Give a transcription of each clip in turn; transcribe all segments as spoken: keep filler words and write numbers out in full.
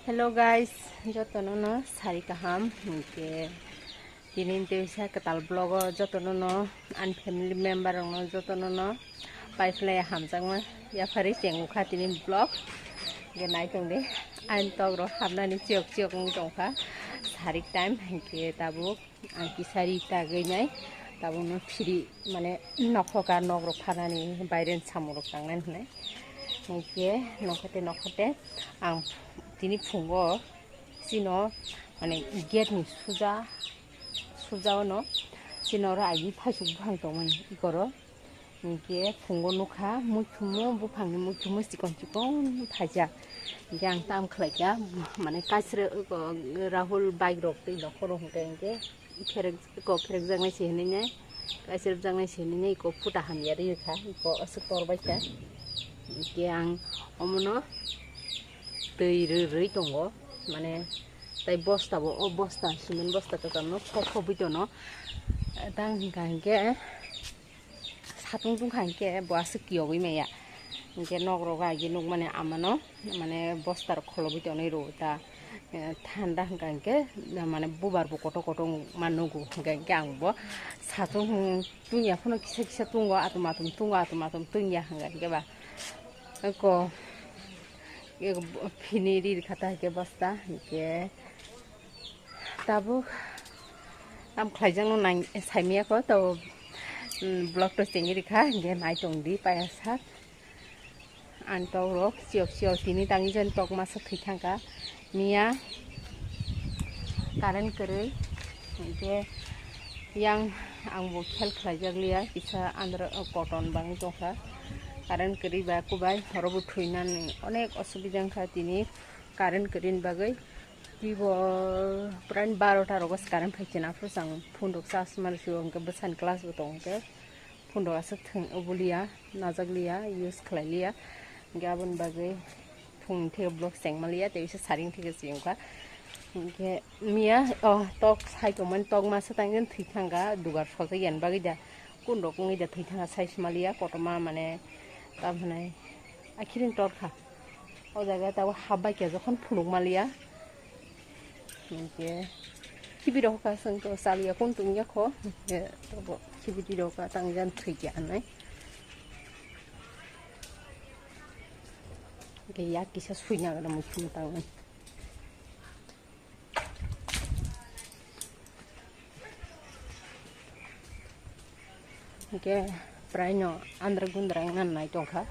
Hello guys, jotono no sari kaham, hwnkhe tini teisa kwtal vlog o jotono no ani family member rok no jotono no pai phlai hamjakma yaphari chengkha tini vlog. Hwnkhe nai tongdi, ani tok rok hapnani chiyok chiyok wng tongkha, sarik time hwnkhe tabuk. Ang kisa ri tagwi nai, tabukno phiri, mane, nokhoka nok rok phanani, baire ni samung rok tangnani hinwi. Hwnkhe nokhote nokhote ang tini phungo chino, mane, gate ni suja, suja ono chino oro agi phaisuk buphang tongmani ikoro. Hwnkhe phungo nukha muikhumu, buphangni muikhumu chikon chikon phaijak. Hwnkhe ang tam khlaikha, mane, kaisre, Rahul bike rok twi nokhoro hwnkhe, hwnkhe pherek, eko pherekjaknai se hinwi nai, kaisrebjaknai se hinwi nai, eko phuta hamya rikha, eko aswk torbaikha. Hwnkhe ang omono twi rw rwi tongo, mane, tai bosta bo, o bosta, cement bosta kwcham no khok khobwi tono. Tang hwnkha hwnkhe, satung tungkha hwnkhe bo aswk kiyogwi maya. Hwnkhe nok rogo agi nukmani amano, mane, bosta rok kholobwi tonwi rwo ta, eh, thanda hwnkha hwnkhe, mane, bubar bo kotor kotor ma nugo, hwnkha hwnkhe ang bo satung tungya phano kisa kisa tungo, atom atom tungo, atom atom tungya hwnkha hwnkhe ba. Eko, eko phini ri rikha ta hwnkhe bosta, hwnkhe tabuk tam khlaijakno nang saimaya kho, to, mm, vlog to chengwi rikha, hwnkhe nai tongdi paya sak. Ang tok rok chiyok chiyok tini tangwi jen tok masa thwi thangkha. Miya current kwrwi, hwnkhe yang ang bo khel khlaijak liya, kisa andro cotton bangwi tongkha. Current kwrwi ba kubai horo bo thwinani onek osubida wngkha tini. Current kwrwini bagwi twibo pran barota rogo se current phai chwna, aphuru chwng phone rok charge mani sio, hwnkhe bwsani class bo tongo, hwnkhe phone rok aswk thwng obo liya, najak liya, use khlai liya, hwnkhe aboni bagwi phone thwiwi vlog chengma liya, tei bisa saring thwiwi se wngkha. Hwnkhe miya, oh, tok sai tongmani tok masa tangwi thwi thangkha, dugar sojak yani bagwi da, kun rok wngwi da thwi thangkha, sai sima liya, kotorma, mane, tamo hinai, akhiring torkha. O jaga tabuk hap bai khe jokhon phunuk maliya. Hinkhe khibi rok kha chwng to chaliya kun tungya kho. Hinkhe tabuk khibi rok kha tang jan thwi khe anai. Hinkhe yak kisa suina gana muikhum tangnai. Hinkhe praino andra gundra wngna nai tongkha.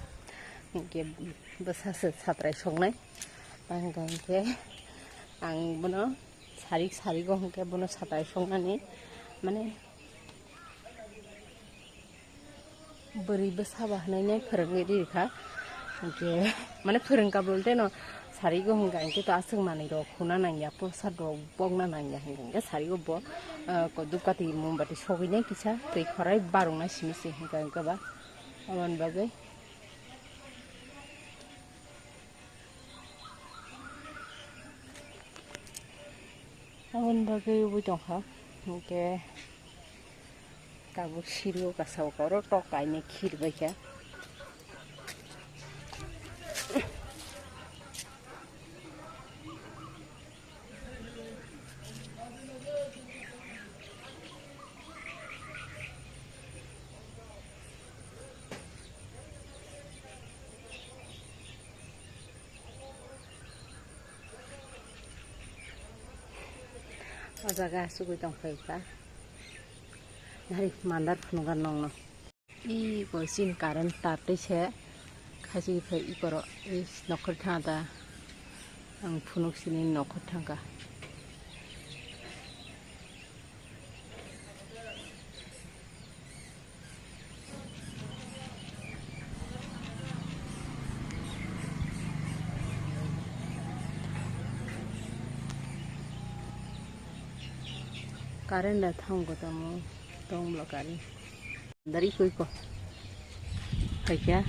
Hinkhe bwsa se satrai soknai. Tangkha hinkhe ang bono sarik sarigo hinkhe bono satrai soknani mane Bwrwi bwsa ba hinui nai phwrwngwi rikha. Hinkhe, mane, phwrwngkha bolte no sarigo hwnka hinkhe to aswk manwi rok huna nangya, prosad rok bokna nangya hwnka hinkhe sarigo bo, ah, ko dupkati mombati sogwi nai kisa twi khorai barwk nai simi se hwnka hinkhe ba. Aboni bagwi. Aboni bagwi ubui tongkha, hinkhe tabuk siri o kasa o koro tok kainwi khir baikha. O jaga asugwi tongkha ekta. Nari mandar phunukha nongno. Iko chini current tar twi se khachi phai ikoro ei nokhor thangta ang phunuk sini nokhor thangkha. Current da thang ko tamo tong bla current. Dari koi ko. Khaikya.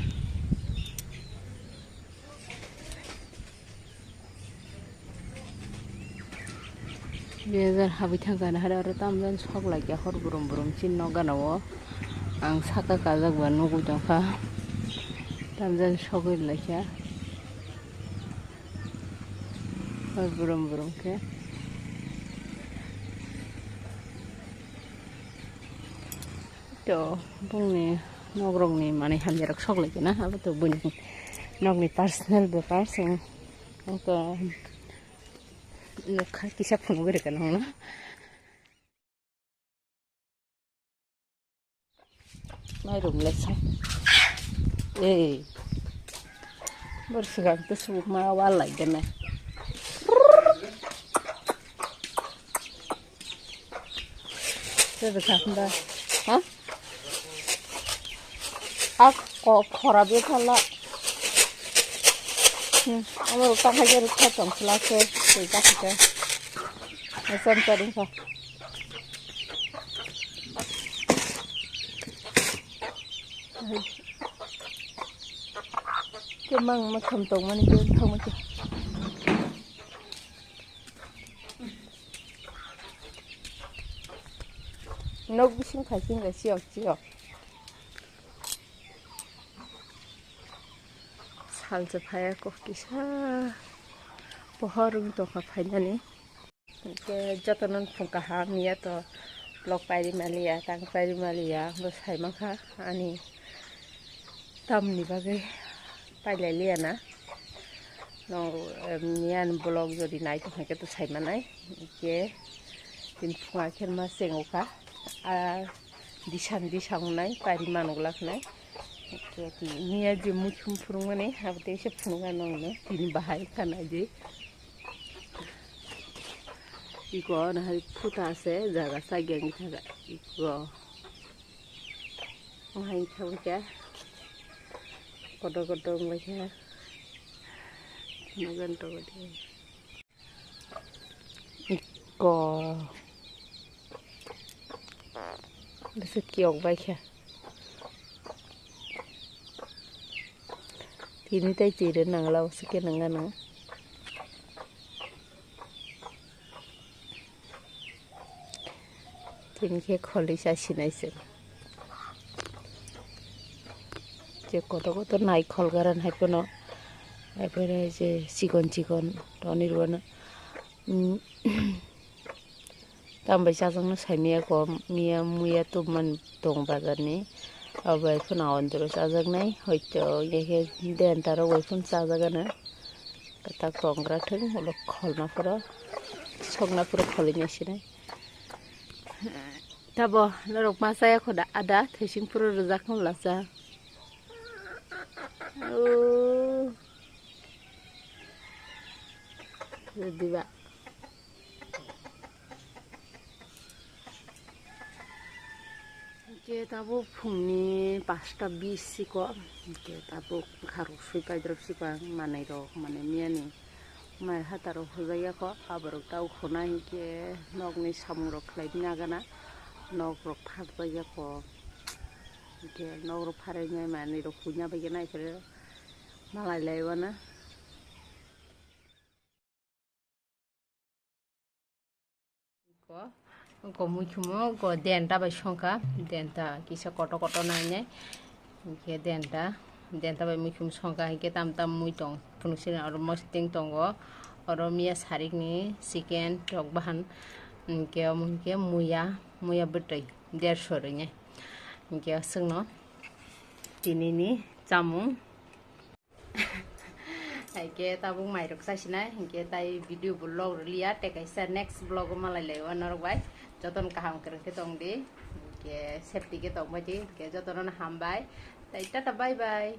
Bebak habwi thangkha, nahar oro tamjani sok laikya hor brum brum chini nok gana o. Ang saka kajak ba nugwi tongkha. Tamjani sogwi laikya. Burum burum khe. To, bongni nogrokni manwi hamya rok sok lai kena, abo to buini nokni personal bepar, chwng to nukha kisa phunugwi rwkha nokno. Mairum le sa. Ei. Bor swkang to subuk ma wal lai de na. Te de sa da. Ha? Ak ko khora be phala. Hmm. Amo ta ha ge rukha tong phala se. Te ta ha ge. Asam ta ring sa. Kemang ma kham tong mani khe thang ma khe. Nok bising phai sing ga siyok siyok. Salsa phai kok kisa pohor wng tongkha phainani. Hwnkhe jotono phung kaham ya to vlog pairi maliya, tang pairi maliya, bo sai mankha ani tamni bagwi pailai liya na. Nong, em, niyan vlog jodi nai tong khe to sai manai. Hwnkhe tin phunga khe ma chengokha. A disan disang nai pairi manogla khnai. Hwnkhe niya je muchung phurungmani abo teisa phunukha nongno tini bahai khanai je. Iko na hai phuta ase jaga sa geng thaga iko. Hai thang kya. Kodo kodo wngbai kha. Nagan to kodo. Iko. Bisa kiyok bai kha. Tini tai twi rw nangla, o se ke nang gana. Tini khe kholi cha sinai se. Je koto koto nai khol garan hai pono. Hai pore je chikon chikon toni rwna. Mm. Tambai chajakno saimaya ko miya muya tubman tong bazarni. Abai phano ondoro chajaknai hoito yekhe dentaro bai phano chajagana. Katak tongra thung ulo kholna phoro sokna phoro kholi nai sinai. Tabo norok ma chaya khoda ada thesing phoro rwjak khum lasa. Oh. Diba. Hwnkhe tabuk phungni pasta bis siko, hwnkhe tabuk kharok sui paidrop siko ang manwi rok, mane miyani mai hataro hojak yako, aborok tau khonai hwnkhe nokni samung rok khlai nagana, nok rok pharjak yako, hwnkhe nok rok pharai nai manwi rok huina bai khe nai phai rw malai lai wana. Ko, ko mui khumo, ko denta bai songkha, denta kisa koto koto nainai. Hwnkhe denta, denta bai mui khum songkha, hwnkhe tam tam mui tong, phunuk sini oro mosting tongo, oro miya sarikni chicken tok bahan, hwnkhe omo hwnkhe muya, muya bwtwi derso rwnai. Hwnkhe aswkno tinini chamung. Hai khe tabuk mairok chasinai, hinkhe tai video bo log rwliya, tei kaisa next vlog o malai lai o norok bai. Jotono kaham kwrwng khe tong di, hinkhe safety khe tong bai di, hinkhe jotono no hambai. Tai tata bye bye.